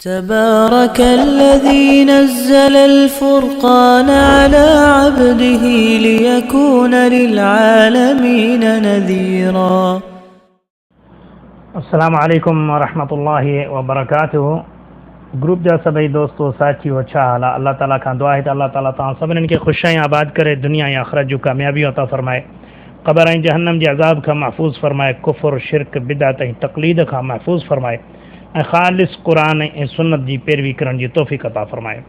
تبارك الذي نزل الفرقان على عبده ليكون للعالمين نذيرا. السلام عليڪم ورحمة الله وبرڪاته گروپ جا سڀئي دوستو ساٿيو ڇا حال آ الله تعالي کان دعا آهي ته الله تعالي توهان سڀني کي خوش ۽ آباد ڪري دنيا ۽ آخرت جون ڪاميابيون عطا فرمائي قبر ۽ جهنم جي عذاب کان محفوظ فرمائي ڪفر شرڪ بدعت ۽ تقليد کان محفوظ فرمائي ۽ خالص قرآن ۽ سنت جي پيروي ڪرڻ جي توفيق عطا فرمائي.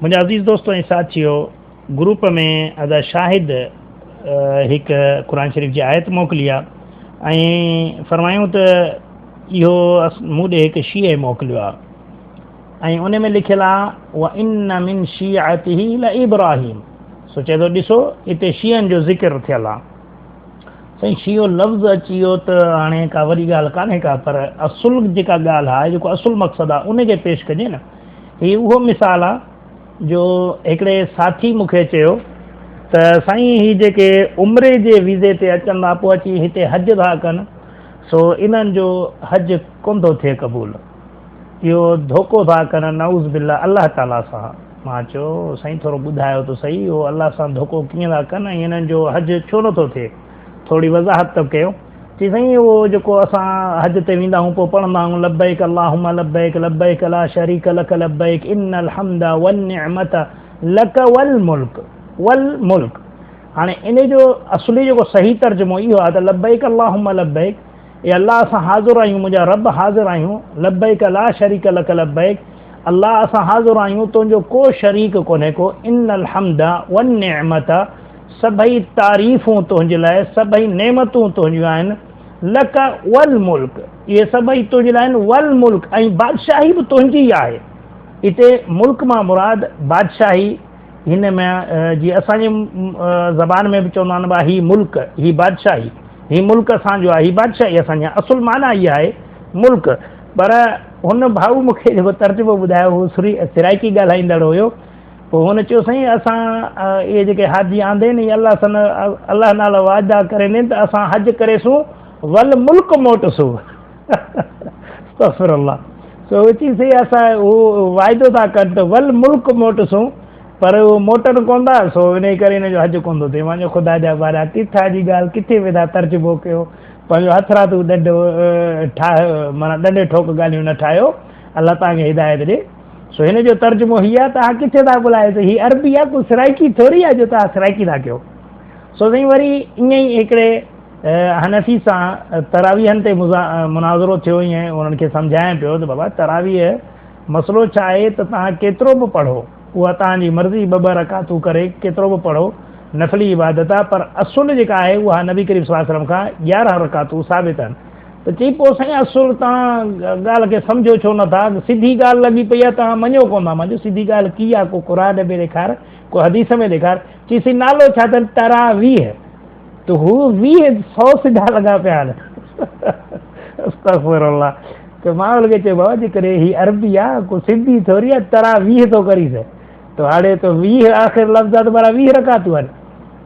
منهنجا عزيز دوستو ۽ ساٿيو گروپ ۾ ادا شاهد هڪ قرآن شريف جي آيت موڪلي آ ۽ فرمايون ته اهو مون ڏي هڪ شيعي موڪليو آ ۽ ان ۾ لکيل آ وان من شيعته لابراهيم سو چئي ٿو ڏسو اتي شيعن جو ذڪر ٿيل آ. سائين شيعو لفظ اچي ويو ته هاڻي ڪا وڏي ڳالهه ڪانهي ڪا پر اصل جيڪا ڳالهه آهي جيڪو اصل مقصد آهي ان کي پيش ڪجي نه. هي اهو مثال آهي جو هڪڙي ساٿي مون کي چيو ته سائين هي جيڪي عمري جي ويزي تي اچن ٿا پوء اچي هتي حج ٿا ڪن سو انهن جو حج ڪونه ٿو ٿئي قبول. اهو ڌوڪو ٿا ڪن نعوذ بالله الله تعالي سان. مان چيو سائين ٿورو ٻڌايو ته سهي اهو الله سان ڌوڪو ڪيئن ٿا ڪن ۽ انهن جو حج ڇو نٿو ٿئي ٿوري وضاحت ته ڪيو. چي سائين اهو جيڪو اسان حج تي ويندا آهيون پوء پڙهندا آهيون لبيڪ اللهم لبيڪ لبيڪ لا شريڪ لڪ لبيڪ ان الحمد والنعمت لڪ والملڪ والملڪ هاڻي ان جو اصلي جيڪو صحيح ترجمو اهو آهي ته لبيڪ اللهم لبيڪ اي الله اسان حاضر آهيون منهنجا رب حاضر آهيون لبيڪ لا شريڪ لڪ لبيڪ الله اسان حاضر آهيون تنهنجو ڪو شريڪ ڪونهي ڪو ان الحمد والنعمت سڀئي تعريفون تنهنجي لاء سڀئي نعمتون تنهنجون آهن لڪ والملڪ اهي سڀئي تنهنجي لاء آهن والملڪ ۽ بادشاهي به تنهنجي ئي آهي اتي ملڪ مان مراد بادشاهي هن ۾ جي اسان جي زبان ۾ به چوندا آهن ڀا هي ملڪ هي بادشاهي هي ملڪ اسان جو آهي هي بادشاهي اسان جي آهي اصل معنيٰ اها آهي ملڪ پر هن ڀائو مون کي جيڪو ترجمو ٻڌايو هو سري سرائيڪي ڳالهائيندڙ هيو پوء هن چيو سائين اسان اهي جيڪي حاجي آندي آهن اهي الله سان الله نال وعدا ڪريندي ته اسان حج ڪريسون ول ملڪ موٽسون استغفر الله سو اچي سي اسان هو واعدو ٿا ڪن ته ول ملڪ موٽسون پر هو موٽن ڪون ٿا سو انهي ڪري هن جو حج ڪون ٿو ٿئي. مان چيو خدا جا ٻارا ڪٿان جي ڳالهه ڪٿي به ٿا ترجمو ڪيو پنهنجو هٿرادو ڏنڊ ٺاهه معنيٰ ڏنڊ ٺوڪ ڳالهيون نه ٺاهيو الله توهان کي هدايت ڏي. سو هن جو ترجمو هي آهي توهان ڪٿي ٿا ڳولهايو هي عربي آهي ڪو سرائيڪي ٿوري آهي جو توهان سرائيڪي ٿا ڪيو. سو سائين وري ائين ئي هڪڙي حنفي سان تراويحن تي مناظرو ٿيو ائين انهن کي سمجهايان پيو ته بابا تراويح مسئلو ڇا آهي ته توهان ڪيترو به پڙهو اها توهان جي مرضي ٻه ٻه رڪعتون ڪري ڪيترو به پڙهو نفلي عبادت آهي پر اصل جيڪا آهي اها نبي ڪريم صلي الله عليه وسلم کان 11 رڪعتون ثابت آهن ته چئي پوء سائين اصل توهان ڳالهه کي سمجهو ڇو نٿا سڌي ڳالهه لڳي پئي آهي توهان مڃو ڪونه ٿا مان چيو سڌي ڳالهه ڪي آهي ڪو قرآن ۾ ڏيکار ڪو حديث ۾ ڏيکار چئي سائين نالو ڇا اٿن تراويح ته هو 20 سو سڌا لڳا پيا آهن استغفر الله ته مان ان کي چيو بابا جيڪڏهن هي عربي آ ڪو سنڌي ٿوري آ تراويح ٿو ڪريس ته هاڻي ته 20 آخر لفظ آ ته ڀلا 20 رڪعتون آهن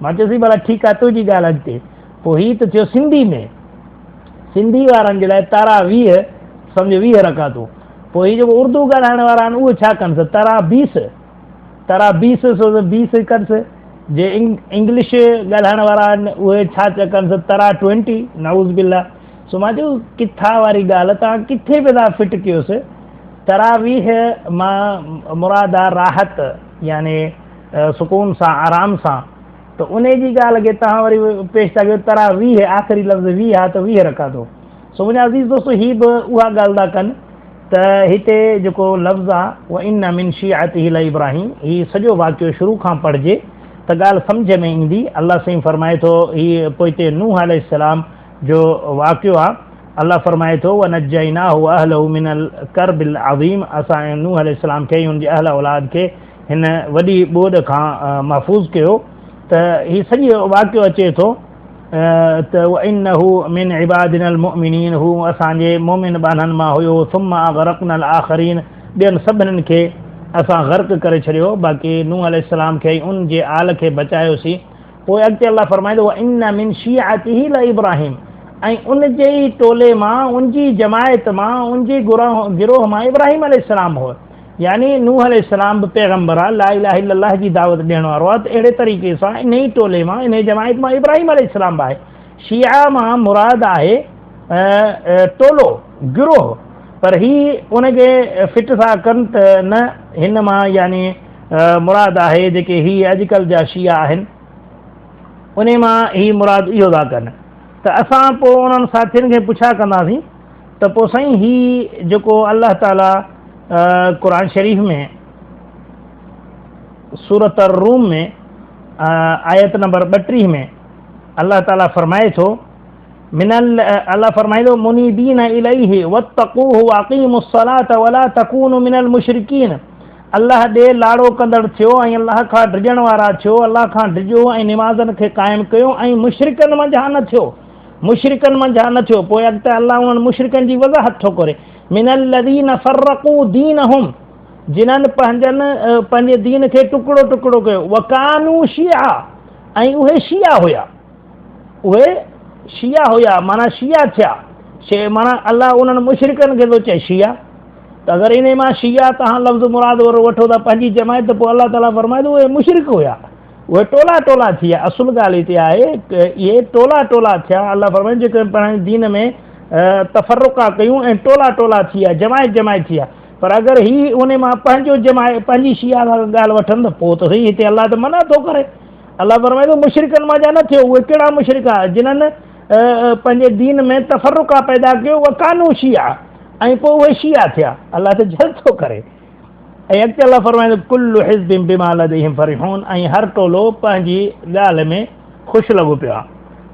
مان چيس ڀلا ٺيڪ آ تنهنجي ڳالهه اڳتي پوء هي ته ٿيو سنڌي ۾ سنڌي وارن جي لاء تراويح سمجهو 20 رڪعتون پوء هي جيڪو اردو ڳالهائڻ وارا آهن اهي ڇا ڪن ترا بيس ترا بيس سو ته بيس ڪنس، جي انگلش ڳالهائڻ وارا آهن اهي ڇا ڪنس ترا ٽوئنٽي، نعوذ بالله. سو مان چيو ڪٿا واري ڳالهه توهان ڪٿي به ٿا فٽ ڪيوس. تراويح مان مراد آ راحت يعني سڪون سان آرام سان ته انهي جي ڳالهه کي توهان وري پيش ٿا ڪيو تراويح آخري لفظ ويهه آ ته 20 رڪعتون. سو منهنجا عزيز دوستو هي به اها ڳالهه ٿا ڪن ته هتي جيڪو لفظ آ وان من شيعته لابراهيم هي سڄو واقعو شروع کان پڙهجي ته ڳالهه سمجهه ۾ ايندي. الله سائين فرمائي ٿو هي پوئتي نوح عليه السلام جو واقعو آ الله فرمائي ٿو ونجيناه واهله من الڪرب العظيم اسان نوح عليه السلام کي ۽ ان جي اهل اولاد کي هن وڏي ٻوڏ کان محفوظ ڪيو ته هي سڄو واقعو اچي ٿو ته وانه من عبادنا المؤمنين هو اسان جي مؤمن ٻانهن مان هيو ثم اغرقنا الاخرين ٻين سڀني کي اسان غرق ڪري ڇڏيو باقي نوح عليه السلام کي ۽ ان جي آل کي بچايوسين پوء اڳتي الله فرمائي ٿو وان من شيعته لابراهيم ۽ ان جي ئي ٽولي مان، ان جي جماعت مان، ان جي گروهه مان ابراهيم عليه السلام هو. يعني نوح عليه السلام به پيغمبر آ، لا اله الا الله جي دعوت ڏيڻ وارو آ ته اهڙي طريقي سان انهي ٽولي مان، انهي جماعت مان ابراهيم عليه السلام به آهي. شيعه مان مراد آهي ٽولو، گروهه، پر هي ان کي فٽ ٿا ڪن ته نه هن مان يعني مراد آهي جيڪي هي اڄڪلهه جا شيعا آهن انهي مان هي مراد اهو ٿا ڪن ته اسان پوء انهن ساٿين کي پڇا ڪنداسين ته پوء سائين هي جيڪو الله تعالي قرآن شريف ۾ سورة الروم ۾ آيت نمبر 32 ۾ الله تعالي فرمائي ٿو من الله فرمائي ٿو منيبين اليه واتقوه واقيموا الصلاه ولا تكونوا من المشرڪين الله ڏي لاڙو ڪندڙ ٿيو ۽ الله کان ڊڄڻ وارا ٿيو، الله کان ڊڄو ۽ نمازن کي قائم ڪيو ۽ مشرڪن منجهان نه ٿيو، مشرڪن منجهان نه ٿيو، پوء اڳتي الله انهن مشرڪن جي وضاحت ٿو ڪري، من الذين فرقوا دينهم جنھن پنھنجن پنھنجي دين کي ٽڪڙو ٽڪڙو ڪيو، وڪانوا شيعا ۽ اهي شيعا هيا، اهي شيعا هيا معنيٰ شيعا ٿيا، معنيٰ الله انهن مشرڪن کي ٿو چئي شيعا. ته اگر انهي مان شيعا توهان لفظ مراد وٺو ٿا پنهنجي جماعت ته پوء الله تعاليٰ فرمائي ٿو اهي مشرڪ هيا، اهي ٽولا ٽولا ٿي ويا. اصل ڳالهه هتي آهي ته اهي ٽولا ٽولا ٿيا، الله فرمائي جيڪي پنهنجي دين ۾ تفرقا ڪيون ۽ ٽولا ٽولا ٿي ويا، جماعت جماعت ٿي ويا. پر اگر هي انهي مان پنهنجو جماعت پنهنجي شيعا ڳالهه وٺن ته پوء ته سهي هتي الله ته منع ٿو ڪري. الله فرمائي ٿو مشرڪن مان جا نه ٿيو، اهي ڪهڙا مشرڪ آهن جنهن پنهنجي دين ۾ تفرقا پيدا ڪيو، وڪانو شيعا ۽ پوء اهي شيعا ٿيا. الله ته جلد ٿو ڪري. ۽ اڳتي الله فرمائي ٿو ڪل حزب بما لديهم فرحون ۽ هر ٽولو پنهنجي ڳالهه ۾ خوش لڳو پيو آهي.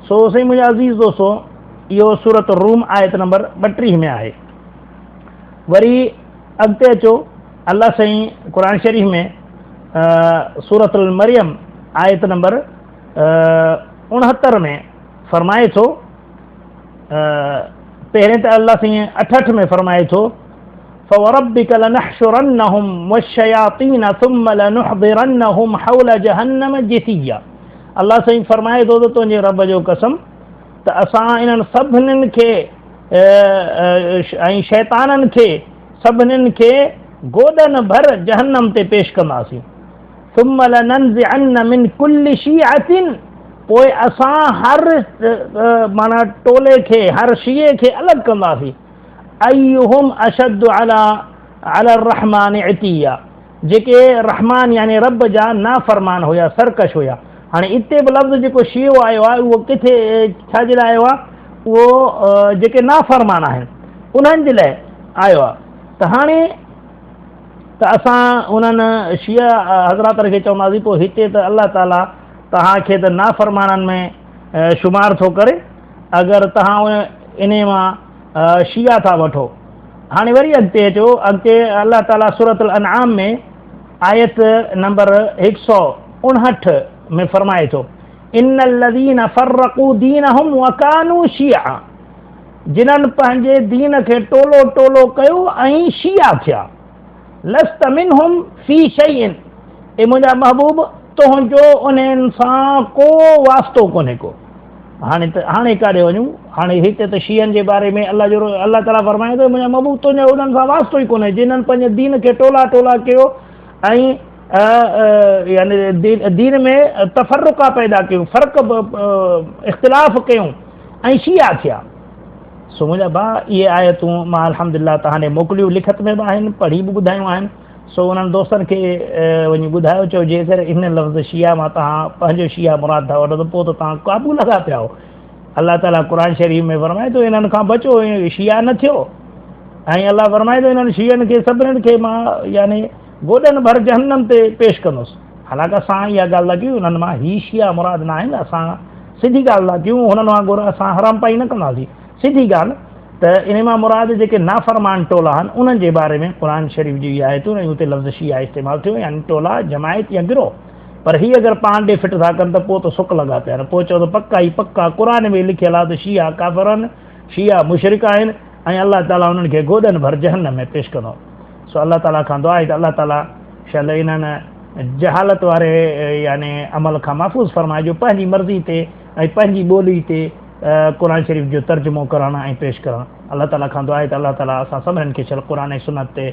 سو سائين منهنجا عزيز دوستو اهو سورة الروم آيت نمبر 32 ۾ آهي. وري اڳتي اچو الله سائين قرآن شريف ۾ سورة المريم آيت نمبر 69 ۾ فرمائي ٿو پهرين ته الله سائين 68 ۾ فرمائي ٿو فوربك لنحشرنهم والشياطين ثم لنحضرنهم حول جهنم جثيا الله سائين فرمائي ٿو ته تنهنجي رب جو قسم ته اسان انهن سڀنين کي ۽ شيطانن کي سڀنين کي گوڏن ڀر جهنم تي پيش ڪنداسين. ثم لننزعن من ڪل شيعة پوء اسان هر معنيٰ ٽولي کي هر شيعي کي الڳ ڪنداسين. ايهم اشد علي علي الرحمن عتيا جيڪي رحمان يعني رب جا نافرمان هيا سرڪش هيا. هاڻي اتي به لفظ جيڪو شيعو آيو آهي اهو ڪٿي ڇا جي لاء آيو آهي؟ اهو جيڪي نافرمان آهن انهن جي لاء آيو آهي ته هاڻي ته اسان انهن شيعه حضرات کي چونداسين پوء هتي ته الله تعاليٰ توهان کي ته نافرمانن ۾ شمار ٿو ڪري اگر توهان انهي مان شيعا ٿا وٺو. هاڻي وري اڳتي اچو، اڳتي الله تعاليٰ سورة الانعام ۾ آيت نمبر 159 ۾ فرمائي ٿو ان الذين فرقوا دينهم وڪانوا شيعا جنھن پنھنجي دين کي ٽولو ٽولو ڪيو ۽ شيعا ٿيا لست منهم في شيء اي منھنجا محبوب تنھنجو انھن سان ڪو واسطو ڪونھي ڪو. هاڻي ته هاڻي ڪاڏي وڃون؟ هاڻي هتي ته شيعن جي باري ۾ الله جو الله تعاليٰ فرمائي ٿو منهنجا محبوب تنهنجو انهن سان واسطو ئي ڪونهي جنهن پنهنجي دين کي ٽولا ٽولا ڪيو ۽ يعني دين ۾ تفرقا پيدا ڪيون، فرق اختلاف ڪيون ۽ شيعا ٿيا. سو منهنجا ڀاء اهي آيتون مان الحمدلله توهان ڏي موڪليون، لکت ۾ به آهن، پڙهي به ٻڌايون آهن. سو انهن دوستن کي وڃي ٻڌايو، چئو جيڪر هن لفظ شيعا مان توهان پنهنجو شيعا مراد ٿا وٺو ته پوء ته توهان قابو لڳا پيا آهيو. الله تعاليٰ قرآن شريف ۾ فرمائي ٿو انهن کان بچو شيعا نه ٿيو ۽ الله فرمائي ٿو انهن شيعن کي سڀني کي مان يعني گوڏن ڀر جهنم تي پيش ڪندس. حالانڪه اسان اها ڳالهه ٿا ڪيون انهن مان هي شيعا مراد نه آهن، اسان سڌي ڳالهه ٿا ڪيون هنن وانگر اسان حرام پائي نه ڪنداسين. سڌي ڳالهه ته انهي مان مراد جيڪي نافرمان ٽولا آهن انهن جي باري ۾ قرآن شريف جي اها آيتون ۽ اتي لفظ شيعا استعمال ٿيو يعني ٽولا، جماعت يا گروهه. پر هي اگر پاڻ ڏي فٽ ٿا ڪن ته پوء ته سڪ لڳا پيا آهن. پوء چئو ته پڪا ئي پڪا قرآن ۾ لکيل آهي ته شيعا ڪافر آهن، شيعا مشرڪ آهن ۽ الله تعاليٰ انهن کي گوڏن ڀر جهنم ۾ پيش ڪندو. سو الله تعاليٰ کان دعا آهي ته الله تعاليٰ شل انهن جهالت واري يعني عمل کان محفوظ فرمائي جو پنهنجي مرضي تي ۽ پنهنجي ٻولي تي قرآن شريف جو ترجمو ڪرڻ ۽ پيش ڪرڻ. الله تعاليٰ کان دعا آهي ته الله تعاليٰ اسان سڀني کي شل قرآن ۽ سنت تي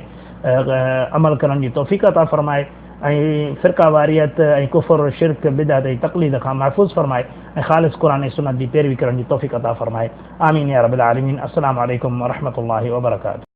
عمل ڪرڻ جي توفيق عطا فرمائي ۽ فرقه واريت ۽ ڪفر، شرڪ، بدعت ۽ تقليد کان محفوظ فرمائي ۽ خالص قرآن ۽ سنت جي پيروي ڪرڻ جي توفيق عطا فرمائي. آمين يا رب العالمين. السلام عليڪم ورحمة الله وبرڪاته.